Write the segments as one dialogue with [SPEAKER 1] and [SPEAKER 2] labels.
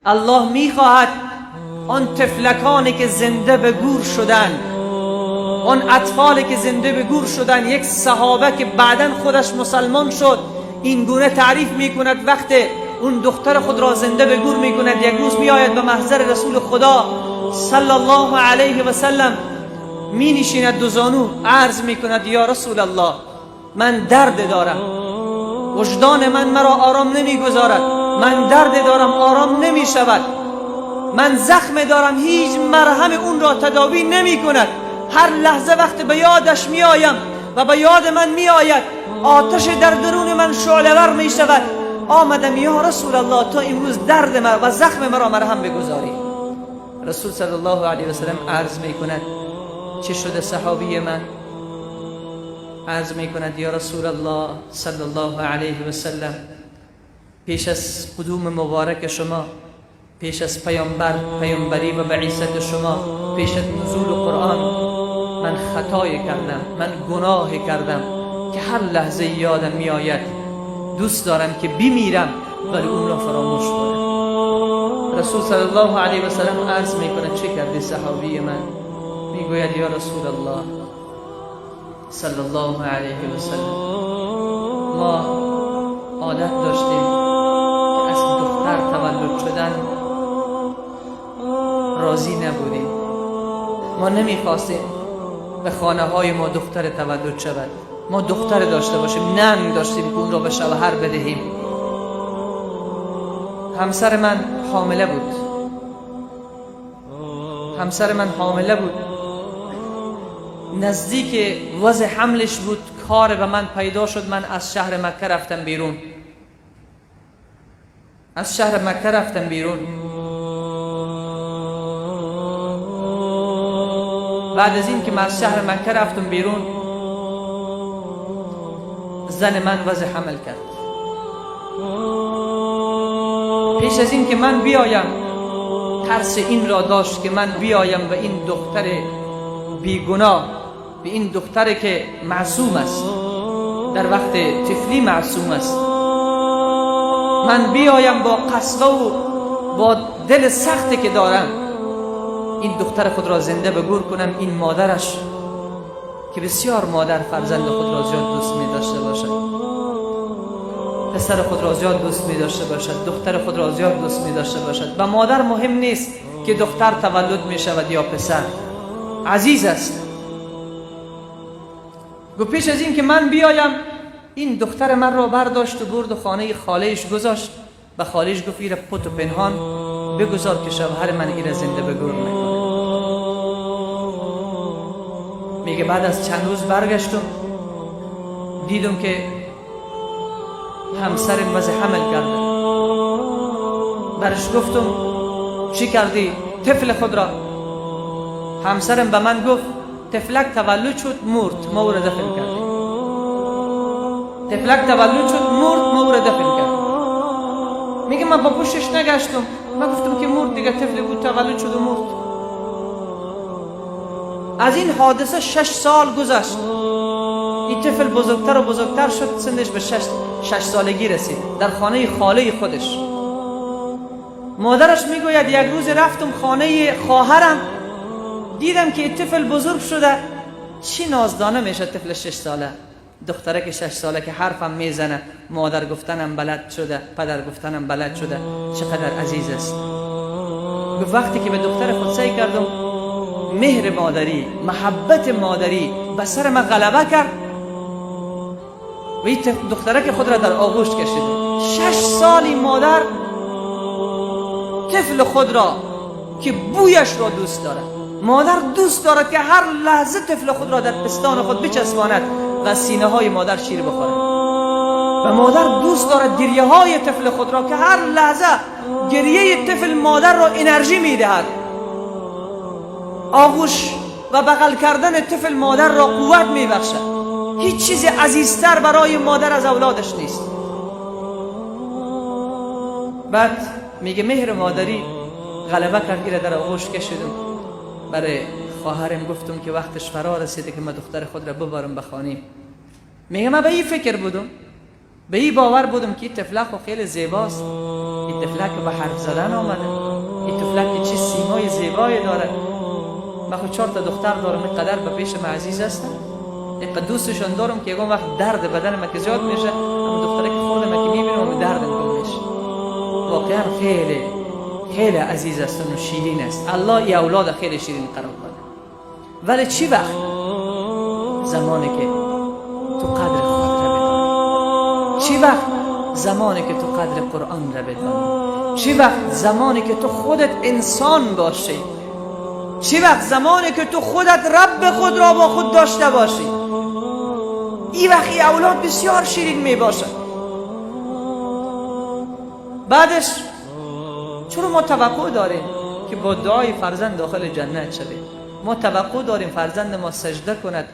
[SPEAKER 1] الله میخواهد آن طفلکانی که زنده به گور شدن، آن اطفالی که زنده به گور شدن. یک صحابه که بعدا خودش مسلمان شد این گونه تعریف میکند، وقت اون دختر خود را زنده به گور میکند، یک روز میآید به محضر رسول خدا صلی الله علیه و سلم می نشیند، دو زانو عرض میکند یا رسول الله من درد دارم، وجدان من مرا آرام نمیگذارد، من درد دارم آرام نمی شود، من زخم دارم هیچ مرهم اون را تداوی نمی کند، هر لحظه وقت به یادش می آیم و به یاد من می آید آتش در درون من شعله ور می شود. آمدم یا رسول الله تا امروز درد من و زخم مرا مرهم بگذاری. رسول صلی الله علیه و سلم عرض می کند چه شده صحابی من؟ عرض می کند یا رسول الله صلی الله علیه و سلم، پیش از قدوم مبارک شما، پیش از پیامبری و بعثت شما، پیش از نزول قرآن، من خطای کردم، من گناه کردم که هر لحظه یادم می آید، دوست دارم که بمیرم ولی اون را فراموش کنم. رسول صلی الله علیه و سلم عرض می کند چه کردی صحابی من؟ می گوید یا رسول الله صلی الله علیه و سلم، ما عادت داشتیم که از دختر تولد شدن راضی نبودیم، ما نمیخواستیم به خانه های ما دختر تولد شود، ما دختر داشته باشیم، ننگ داشتیم که اون را به شوهر بدهیم. همسر من حامله بود، همسر من حامله بود، نزدیک وضع حملش بود، کار به من پیدا شد، من از شهر مکه رفتم بیرون، از شهر مکه رفتم بیرون. بعد از این که من از شهر مکه رفتم بیرون، زن من وضع حمل کرد. پیش از این که من بیایم ترس این را داشت که من بیایم و این دختر بیگناه، به این دختر که معصوم است، در وقت طفلی معصوم است، من بیایم با قسوه و با دل سختی که دارم این دختر خود را زنده به گور کنم. این مادرش که بسیار مادر فرزند خود را زیاد دوست می داشته باشد، پسر خود را زیاد دوست می داشته باشد، دختر خود را زیاد دوست می داشته باشد، و مادر مهم نیست که دختر تولد می شود یا پسر، عزیز است. گفت پیش از این که من بیایم این دختر من را برداشت و برد و خانه خالهش گذاشت. به خالهش گفت ایره پت و پنهان بگذار که شوهر من ایره زنده به گور نکنه. میگه بعد از چند روز برگشتم، دیدم که همسرم وضع حمل کرده. برش گفتم چی کردی طفل خود را؟ همسرم به من گفت طفلک تولد شد مرد، ما او را دفن کردیم. طفلک تولد شد مرد، ما او را دفن کردیم. میگه من با پشتش نگشتم، من گفتم که مرد دیگه، طفل بود تولد شد و مرد. از این حادثه 6 سال گذشت. این طفل بزرگتر و بزرگتر شد، سنش به 6 سالگی رسید، در خانه خاله خودش. مادرش میگوید یک روز رفتم خانه خواهرم، دیدم که این طفل بزرگ شده، چی نازدانه میشه طفل 6 ساله، دختره که 6 ساله که حرفم میزنه، مادر گفتنم بلد شده، پدر گفتنم بلد شده، چقدر عزیز است. گفت وقتی که به دختر خود سعی کردم، مهر مادری، محبت مادری به سر من غلبه کرد و این دختره که خود را در آغوش کشید. 6 سالی مادر طفل خود را که بویش را دوست دارد، مادر دوست دارد که هر لحظه طفل خود را در پستان خود بچسباند و سینه های مادر شیر بخورد، و مادر دوست دارد گریه های طفل خود را که هر لحظه گریه طفل مادر را انرژی میدهد. آغوش و بغل کردن طفل مادر را قوت میبخشد. هیچ چیز عزیزتر برای مادر از اولادش نیست. بعد میگه مهر مادری غلبه کرد، ایره در آغوش کشیدم، برای خواهرم گفتم که وقتش فرا رسیده که من دختر خود را ببرم به خانه. میگه من به این فکر بودم، به این باور بودم که این طفله خو خیلی زیباست، این طفلک به حرف زدن آمده، این طفلک چه سیمای زیبایی داره. من خود 4 تا دختر دارم، اینقدر به پیش من عزیز هستن، اینقدر دوستشان دارم که یگان وقت درد بدن من که زیاد میشه، اما دختره که خورد من که میبینم اما دردم کم میشه. واقعا خیلی خیلی عزیز هستن و شیرین است. الله ای اولاد خیلی شیرین قرار داده. ولی چی وقت؟ زمانی که تو قدر خود را بدانی. چی وقت؟ زمانی که تو قدر قرآن را بدانی. چی وقت؟ زمانی که تو خودت انسان باشی. چی وقت؟ زمانی که تو خودت رب خود را با خود داشته باشی. این وقت ای اولاد بسیار شیرین می باشد. بعدش چرا ما توقع داریم که با دعای فرزند داخل جنت شویم؟ ما توقع داریم فرزند ما سجده کند،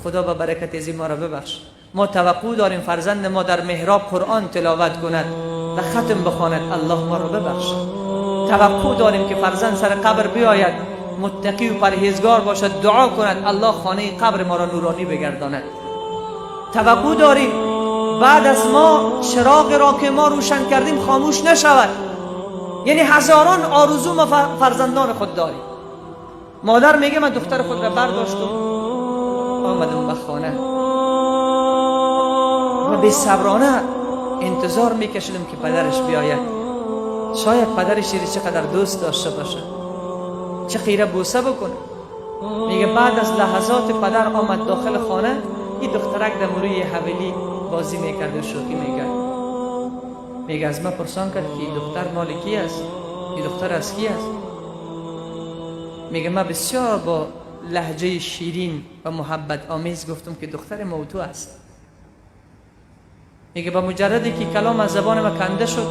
[SPEAKER 1] خدا به برکت از ما را ببخش. ما توقع داریم فرزند ما در محراب قرآن تلاوت کند و ختم بخواند، الله ما را ببخش. توقع داریم که فرزند سر قبر بیاید، متقی و پرهیزگار باشد، دعا کند، الله خانه قبر ما را نورانی بگرداند. توقع داریم بعد از ما چراغ را که ما روشن کردیم خاموش نشود. یعنی هزاران آرزو ما فرزندان خود داریم. مادر میگه من دختر خود را برداشتم آمدم به خانه و بی صبرانه انتظار میکشیدم که پدرش بیاید. شاید پدرش چقدر دوست داشته باشه، چه خیره بوسه بکنه. میگه بعد از لحظات پدر آمد داخل خانه، این دخترک در مروی حویلی بازی میکرد و شوخی میکرد. میگه از من پرسان کرد که این دختر مال کی است؟ این دختر از کی است؟ میگه من بسیار با لهجه شیرین و محبت آمیز گفتم که دختر موتو است. میگه با مجردی که کلام از زبان من کنده شد،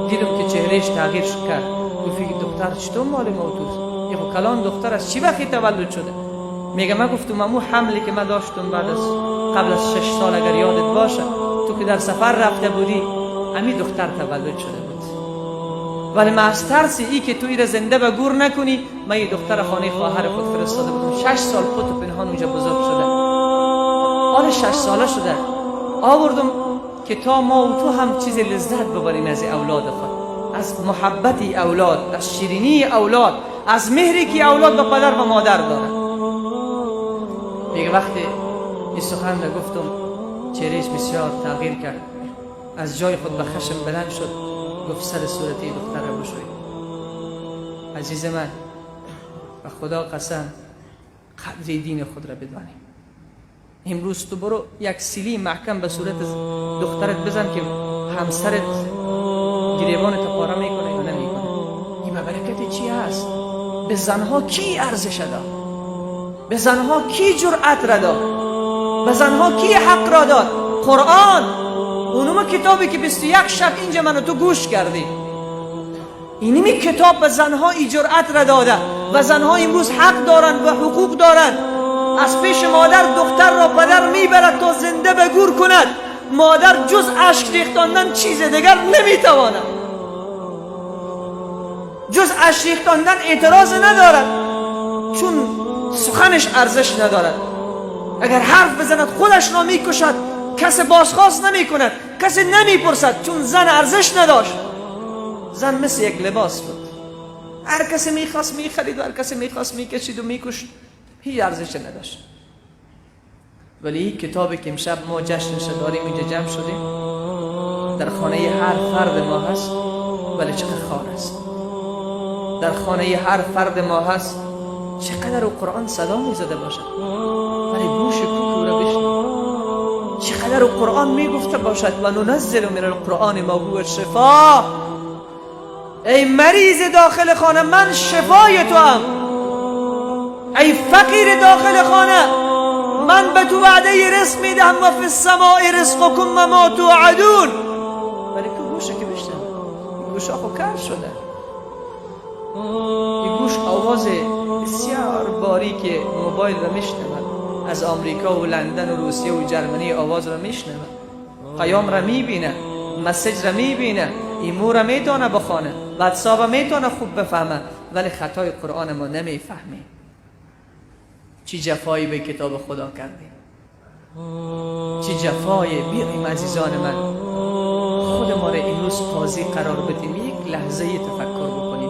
[SPEAKER 1] دیدم که چهرهش تغییر کرد. گفت که دختر چطور مال موتوست؟ یه کلان دختر از چی وقتی تولد شده؟ میگه من گفتم امو حملی که من داشتم بعد از قبل از 6 سال اگر یادت باشه، تو که در سفر رفته بودی، امی دختر تولد شده بود. ولی من از ترس ای که تو ایره زنده به گور نکنی، من یه دختر خانه خواهر خود فرستاده بودم. 6 سال خود و پنهان اونجا بزرگ شده. آره 6 ساله شده. آوردم که تا ما و تو هم چیز لذت ببریم از اولاد خود، از محبت اولاد، از شیرینی اولاد، از مهری که اولاد به پدر و مادر داره. میگه وقتی این سخن را گفتم، چهرهش بسیار تغییر کرد، از جای خود به خشم بلند شد، گفت سر صورتی دختر را بشوی. عزیز من، به خدا قسم قدر دین خود را بدانیم. امروز تو برو یک سیلی محکم به صورت دخترت بزن که همسرت گریبان تو پاره میکنه یا نمیکنه. این به برکت چی هست؟ به زنها کی ارزش داد؟ به زنها کی جرأت را داد؟ به زنها کی حق را داد؟ قرآن، اونم کتابی که 21 شب اینجا منو تو گوش کردی، اینمی کتاب به زنها ای جرأت را داده و زنها امروز حق دارن و حقوق دارن. از پیش مادر دختر را پدر میبرد تا زنده به گور کند. مادر جز اشک ریختاندن چیز دیگر نمیتواند، جز اشک ریختاندن اعتراض ندارد، چون سخنش ارزش ندارد. اگر حرف بزند خودش را میکشد، کس بازخواست نمیکند، کسی نمیپرسد، چون زن ارزش نداشت. زن مثل یک لباس بود، هر کسی میخواست میخرید و هر کسی میخواست میکشید و میکشت، هیچ ارزش نداشت. ولی این کتابی که امشب ما جشنش داریم، اینجا جمع شدیم، در خانه هر فرد ما هست، ولی چقدر خار است. در خانه هر فرد ما هست، چقدر او قرآن صدا میزده باشد، ولی گوش کوک را بشنو. چقدر او قرآن میگفته باشد، و ننزل من القرآن ما هو شفا. ای مریض داخل خانه، من شفای تو ام. ای فقیر داخل خانه، من به تو وعده رزق میدهم، و فی السماء رزقکم و ما توعدون. ولی که گوشه که بشنوه، این گوش آخو کر شده. این گوش آواز بسیار باریک موبایل را میشنود، از آمریکا و لندن و روسیه و جرمنی آواز را میشنود، پیام را میبینه، message را میبینه، ایمو را میتونه بخوانه، واتساپ میتونه خوب بفهمه، ولی خطای قرآن ما نمیفهمه. چی جفایی به کتاب خدا کردیم، چی جفایی. بیاییم عزیزان من، خود خود ما را امروز قاضی قرار بدیم، یک لحظه تفکر بکنیم،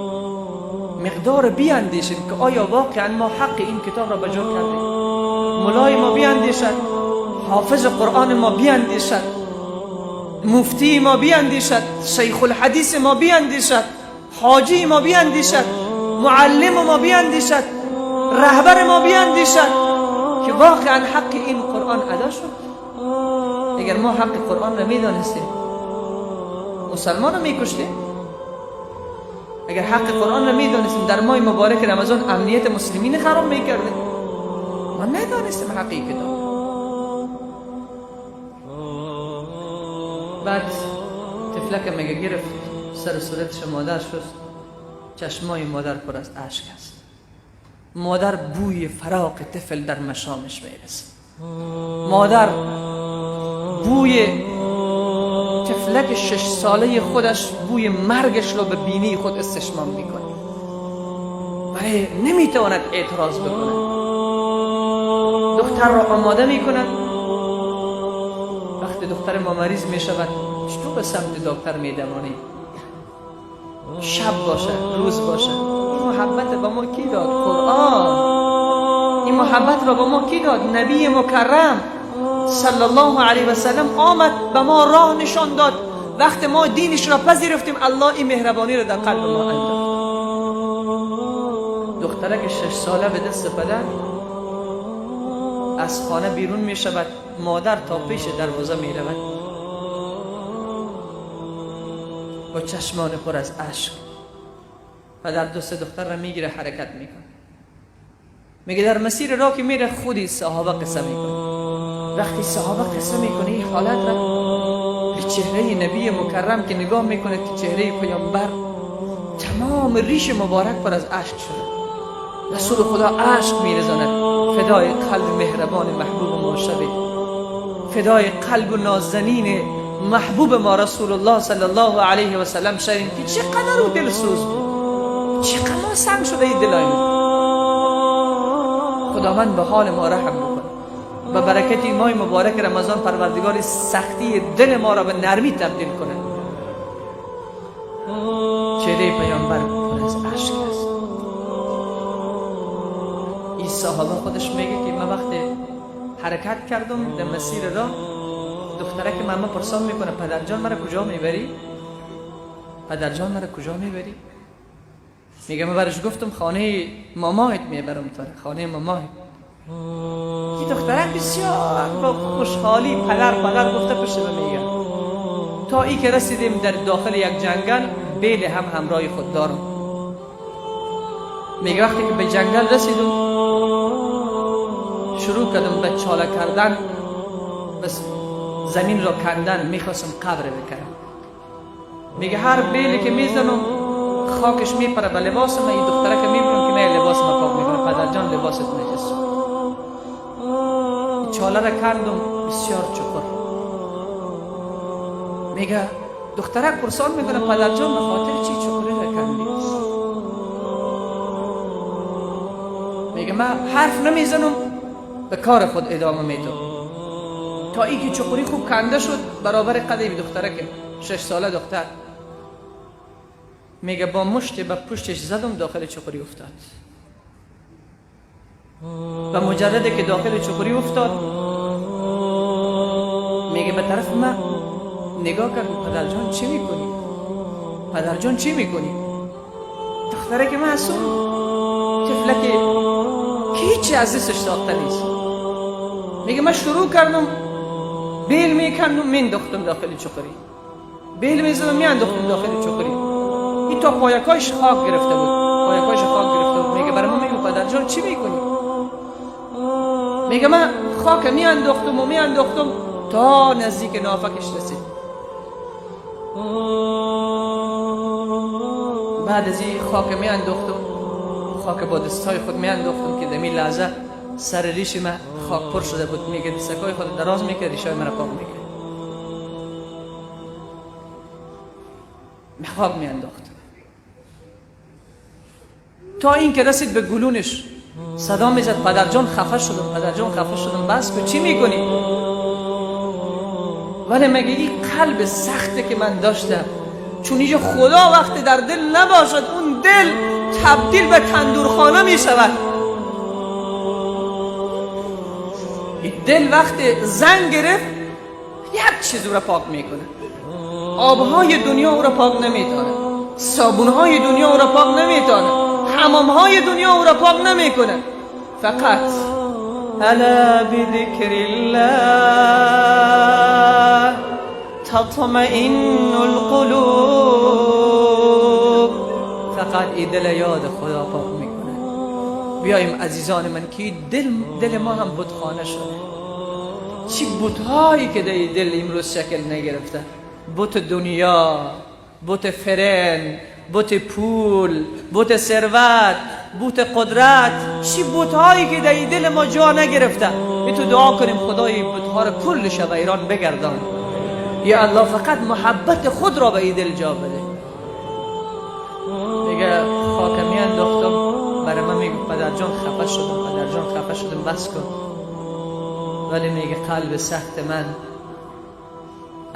[SPEAKER 1] مقدار بیاندیشیم که آیا واقعا ما حق این کتاب را به جا کردیم. ملای ما بیاندیشد، حافظ قرآن ما بیاندیشد، مفتی ما بیاندیشد، شیخ الحدیث ما بیاندیشد، حاجی ما بیاندیشد، معلم ما بیاندیشد، رهبر ما بیاندیشد که واقعا حق این قرآن ادا شد. اگر ما حق قرآن را میدانستیم مسلمان را میکشتیم. اگر حق قرآن را میدانستیم در ماه مبارک رمضان امنیت مسلمین خراب میکردیم. ما ندانستیم حق این کتاب. بعد طفلک میگه گرفت سر صورتش مادر شست، چشمای مادر پر از اشک است. مادر بوی فراق طفل در مشامش میرسه. مادر بوی طفلک 6 ساله خودش، بوی مرگش را به بینی خود استشمام میکنه، ولی نمیتواند اعتراض بکنه. دختر را آماده میکند. وقتی دختر ما مریض میشود چطور به سمت دکتر میدوانی؟ شب باشه روز باشه. این محبت به ما کی داد؟ قرآن. این محبت را به ما کی داد؟ نبی مکرم صلی الله علیه و سلم آمد به ما راه نشان داد. وقت ما دینش را پذیرفتیم، الله این مهربانی را در قلب ما انداخت. دخترک 6 ساله به دست پدر از خانه بیرون می شود. مادر تا پیش دروازه می رود با چشمان پر از اشک. پدر دست دختر را میگیره، حرکت میکنه. میگه در مسیر راه که میره خودی صحابه قصه میکنه. وقتی صحابه قصه میکنه این حالت را به چهره نبی مکرم که نگاه میکنه که چهره پیامبر تمام ریش مبارک پر از اشک شده. رسول خدا اشک میرزاند. فدای قلب مهربان محبوب ما شوید، فدای قلب نازنین محبوب ما رسول الله صلی الله علیه و سلم شویم که چقدر او دلسوز بود، چقدر ما سنگ شده این دلای ما. خداوند به حال ما رحم بکنه. به برکت این ماه مبارک رمضان پروردگار سختی دل ما را به نرمی تبدیل کنه. چهره پیامبر پر از اشک است. این صحابه خودش میگه که من وقتی حرکت کردم در مسیر راه، دختره که ماما پرسان میکنه پدرجان مرا کجا میبری؟ پدرجان مرا کجا میبری؟ میگه من برش گفتم خانه مامایت میبرم، تا خانه مامایت. این دخترک بسیار با خوشحالی پدر پدر گفته پشت به میگه. تا ای که رسیدیم در داخل یک جنگل، بیل هم همراه خود دارم. میگه وقتی که به جنگل رسیدم شروع کردم به چاله کردن، بس زمین را کندن، میخواستم قبر بکنم. میگه هر بیلی که میزنم خاکش میپره به لباس من. این دختره که میبینم که من لباس ما پاک میکنه، پدر جان لباست نجس. چاله را کندم بسیار چقر. میگه دخترک پرسان میکنه پدر جان به خاطر چی چقره را کندی؟ میگه من حرف نمیزنم، به کار خود ادامه میدم. تا اینکه چقری خوب کنده شد برابر قد دخترک 6 ساله دختر. میگه با مشت به پشتش زدم، داخل چقری افتاد. و مجرده که داخل چقری افتاد، میگه به طرف من نگاه کرد، پدر جان چی میکنی؟ پدر جان چی میکنی؟ دختره که معصوم، طفله که هیچی از دستش ساخته نیست. میگه من شروع کردم بیل میکندم مینداختم داخل چقری، بیل میزدم میانداختم داخل چقری. این تا پایکاش خاک گرفته بود، پایکاش خاک گرفته بود. میگه برای ما میگه پدر جان چی میکنی؟ میگه من خاک میانداختم و میانداختم تا نزدیک نافکش رسید. بعد از این خاک میانداختم، خاک با دستای خود میانداختم که دمی لحظه سر ریش من خاک پر شده بود. میگه دستکای خود دراز میکرد، ریشای من پاک میکرد، خاک میانداخت تا اینکه رسید به گلونش. صدا میزد پدر جان خفه شدم، پدر جان خفه شدم، بس که چی میکنی؟ ولی مگه این قلب سخته که من داشتم، چون اینجا خدا وقتی در دل نباشد اون دل تبدیل به تندورخانه می شود. این دل وقتی زنگ گرفت یک چیز را پاک میکنه، آبهای دنیا او را پاک نمیتونه، صابونهای دنیا او را پاک نمیتونه، حمامهای دنیا او را پاک نمیکنه. فقط الا بذکر الله تطمئن القلوب، فقط ای دل یاد خدا پاک میکنه. بیایم عزیزان من که دل ما هم بتخانه شده. چی بتهایی که در دل امروز شکل نگرفته، بت دنیا، بت فرن، بت پول، بت ثروت، بت قدرت، چی بتهایی که در دل ما جا نگرفته. تو دعا کنیم خدای بتها را کلش به ایران بگردان. یا الله فقط محبت خود را به این دل جا بده. میگه خاکمی انداختم، برای من میگه پدر جان خفه شدم، پدر جان خفه شدم، بس کن. ولی میگه قلب سخت من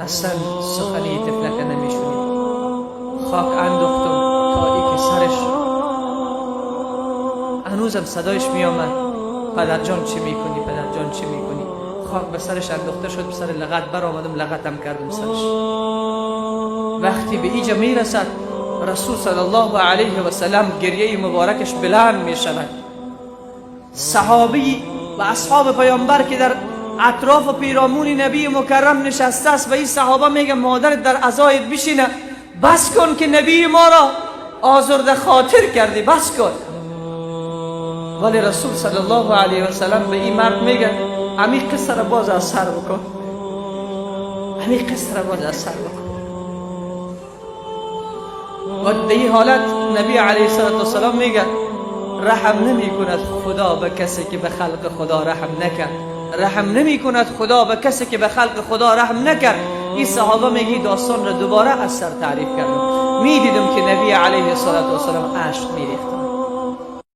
[SPEAKER 1] اصلا سخنی طفلک نمیشونید. خاک انداختم تا ای که سرش هنوزم صدایش میآمد، پدر جان چی میکنی، پدر جان چی میکنی. خاک به سرش انداخته شد، به سر لغت بر آمدم، لغتم کردم سرش. وقتی به اینجا میرسد رسول صلی الله علیه و سلم گریه مبارکش بلند میشود. صحابی و اصحاب پیامبر که در اطراف و پیرامون نبی مکرم نشسته است و این صحابه میگه مادرت در عزایت بشینه، بس کن که نبی ما را آزرده خاطر کردی، بس کن. ولی رسول صلی الله علیه و سلم به این مرد میگه امی قصه را باز از سر بکن، امی قصه را باز از سر بکن. و در این حالت نبی علیه السلام میگه رحم نمی کند خدا به کسی که به خلق خدا رحم نکرد، رحم نمی کند خدا به کسی که به خلق خدا رحم نکرد. این صحابه میگی داستان را دوباره از سر تعریف کردم، میدیدم که نبی علیه السلام اشک میریخت.